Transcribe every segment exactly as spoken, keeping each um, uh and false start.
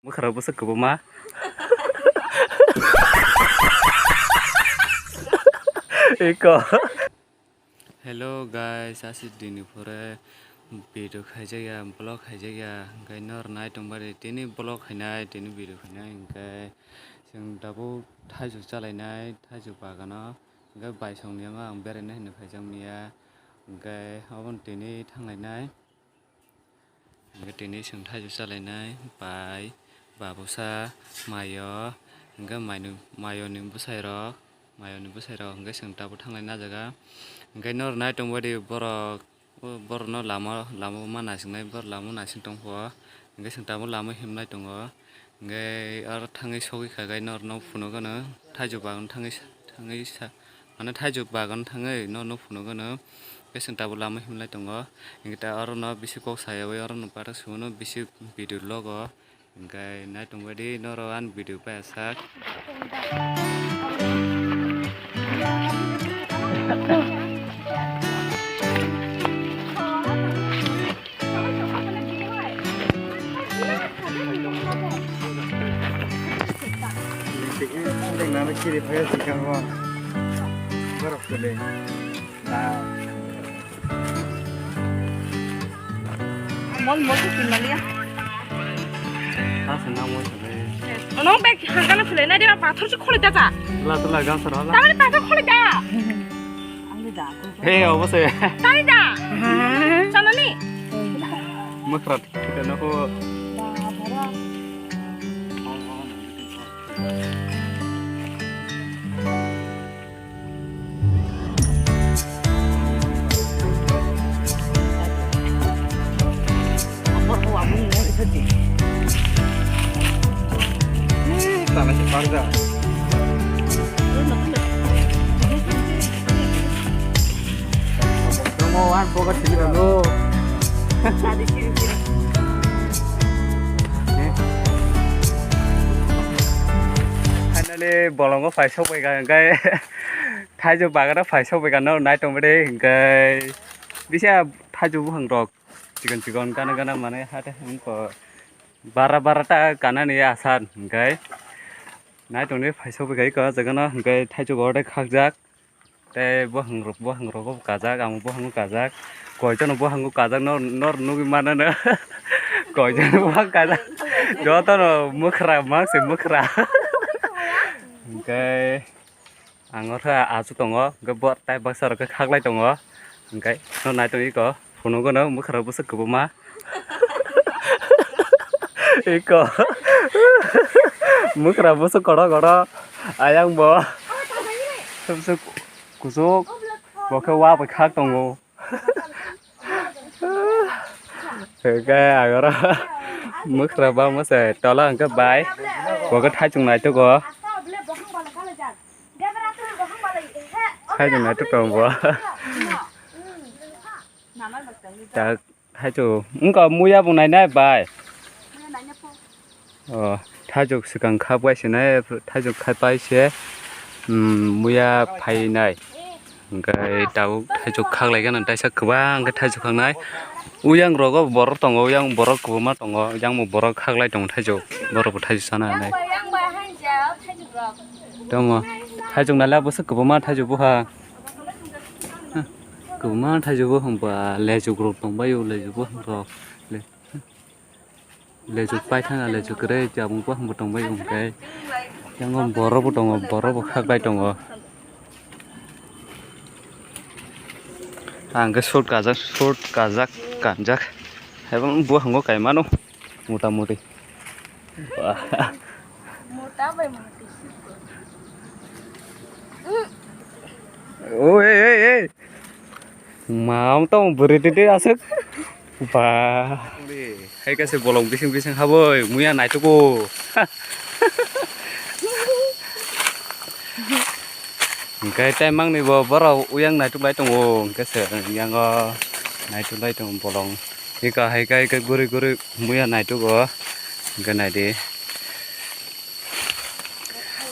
Mwkhra bwswk kwbangma. Eko. Hello guys, asi dini pore video khaijakya, vlog khaijakya, hwnkhe nor nai tongba de tini vlog khainai, tini video khainai, hwnkhe chwng tabuk thaichuk chalainai, thaichuk bagano, hwnkhe baisongni yango ang beraina hinwi khaijak miya, hwnkhe obono tini thanglainai. Hwnkhe tini chwng thaichuk chalainai bai, babusa, mayo, hwnkhe maino-, mayoni bwsairok, mayoni bwsairok hwnkhe chwng tabuk thanglai na jaga. Hwnkhe noro nai tongbaidi borok, o borokno lama, lama ma naisingni, borok lama naising tongkho, hwnkhe chwng tabuk lama himlai tongo. Hwnkhe aro thangwi sogwi kha gai norno phunukgano thaichuk bagan thangwi, thangwi sa, mane thaichuk bagan thangwi norno phunukgano. Hwnkhe chwng tabuk lama himlai tongo. Hwnkhe ta orono bisi kok sayawi orono pathak suno bisi video logo. Hwnkhe nai tongbaidi noro ani video payasak. Mol mol tu tin maliya. Asa na mo sale. Ono bek hangkana phulai na dia pathor se khole ta ta. Tula tula gan sara la. Tamani pathor khole ta. He, obo se. Tani da. Chanani. Mwkhra thikhe nokho. Tala se parda. Tamo wan pogo sini dulu. Finally, bolongo phai sokbai ka, hwnkhe thaichuk bagano phai sokbai ka, no nai tongbai de, hwnkhe bisa thaichuk buphang rok chikon chikon gana gana mane hate hwnkhe bara bara ta kanani asar, hwnkhe nai tongni phai sokbai ka, iko jagano hwnkhe thaichuk orde khakjak. Tei buhangrok, buhangrok bo kajak, ang buhango kajak. Koichano buhango kajak, nor, nor nugwi mano no. Koichano buhang kajak. Jotono mwkhra, mang se mwkhra. Hwnkhe ang orkha achu tongo, hwnkhe bo tai baksa rok khe khaklai tongo. Hwnkhe no nai tong iko. Phunukgano mwkhra bwswk kwbangma. Iko. Mwkhra bwswk kotor kotor. Ayang bo. Bwswk kuchuk. Bo khe wa bai khak tongo. Hwnkhe ang oro mwkhra bangma se tola hwnkhe bai. Bo khe thaichung naitugwi. Thaichung naituk tongo bo. Tak, thaichuk. Wngkha muya bo nainai bai. O, thaichuk swkang kha bai se nai, thaichuk khai pai se, um, muya phainai. Hwnkhe tabuk thaichuk khaklai gana taisa kwbang khe thaichuk khaknai. Uyang rogo borok tongo, uyang borok kwbangma tongo, yang bo borok khaklai tongo thaichuk, borok bo thaichuk sana hinwi. Tamo, thaichuk naila bwswk kwbangma thaichuk buha. Kwbangma thaichuk buphang ba, lechuk rok tongbaio, lechuk buphang rok. Le-, Lechuk paithak, lechuk kwrwi, tabuk buphang bo tongbai hwnkhe. Yang borok bo tongo, borok bo khaklai tongo. Ang khe short kajak, short kajak, kanjak. Hai bo buhango kaimano, mota moti. Ba. Mota bai moti. Oi, oi, oi. Mam tong bwrwi twi twi aswk. Ba. Hai khe se bolong bising bising haboi muya naitugo. Hwnkhe tei mangni bo borok uyang naituklai tongo, hwnkhe se yango naituklai tongo bolong. Eka hai khe, hai khe guri guri muya naitugo, hwnkhe naidi.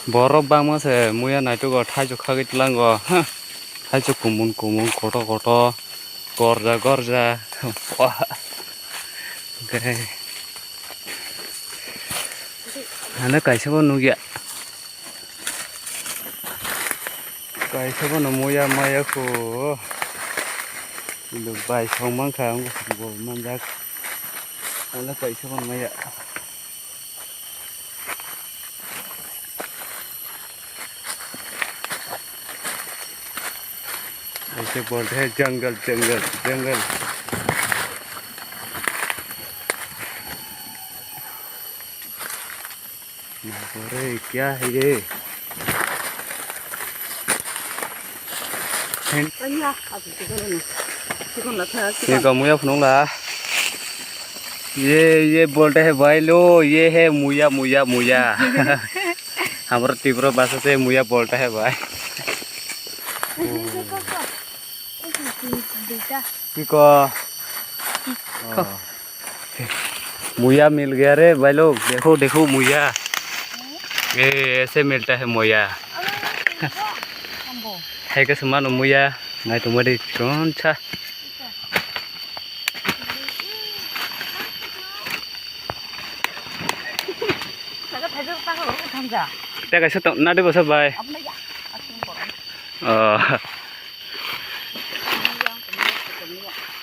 Borok bangma se muya naitugo thaichuk khagwi tlango. Thaichuk kumun kumun, kotor kotor, gorja gorja. Wah. Hwnkhe. Ano kaisa bo nukya. Kaisa bo no muya maya kho. Bai song mankha, bo manjak. Ano kaisa bo maya. ऐसे बोलते हैं जंगल, जंगल, जंगल। अरे, क्या है ये? ये का मुया फुनुंगला। ये, ये बोलते हैं भाई लो, ये है मुया, मुया, मुया। हमारा तीव्र भाषा से मुया बोलता है भाई। Kiko? Kiko? Oh. मुया मिल गया रे भाई लोग, देखो, देखो मुया। ये ऐसे मिलता है मुया। Hai ke semano muya, nai tongmadi chikon sa. Tei kaisa tong, nadi bwsa bai. Oh.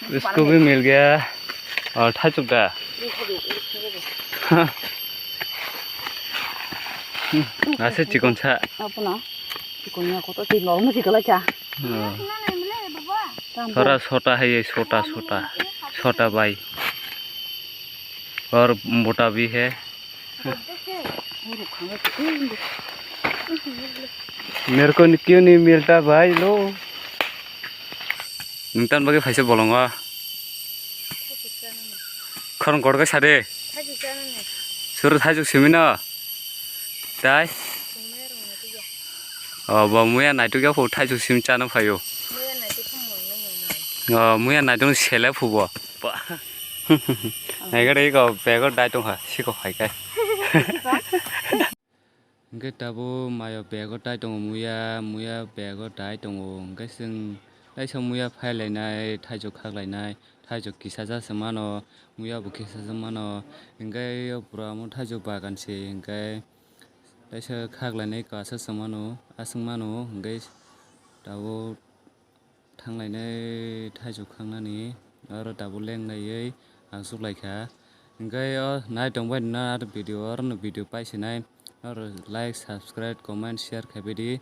Isko bhi mil gaya. Oh, thaichuk da. Ase chikon sa. Chikon ya koto si normal si kala cha. Oh. Thora sota hai, sota, sota. Sota bai. Aur mota bhi hai. मेरे को नहीं, क्यों नहीं मिलता भाई लो? Nungtan bagwi phaisa bolongo. Khorang kotor khe sade. Suru thaichuk simi no. Tai? O bo muya naituk ya phu thaichuk simi chana phaio. O muya naituk sele phu bo. Naikhe iko bego dai tongkha, siko phaikai. Hwnkhe tabuk mayo bego tai tongo muya, muya bego tai tongo. Hwnkhe chwng taisa muya phailainai, thaichuk khaklainai, thaichuk kisajak se mano, muya bo kisajak mano. Hwnkhe o pura omo thaichuk bagan se, hwnkhe taisa khaklainai kasa se mano, aswk mano, hwnkhe tabuk. Thanglainai thaichuk khangnani oro tabuk lenglaiwi ang chuklaikha. Hwnkhe o nai tongbai nini aro video, oro no video paisinai oro like, subscribe, comment, share khaibaidi.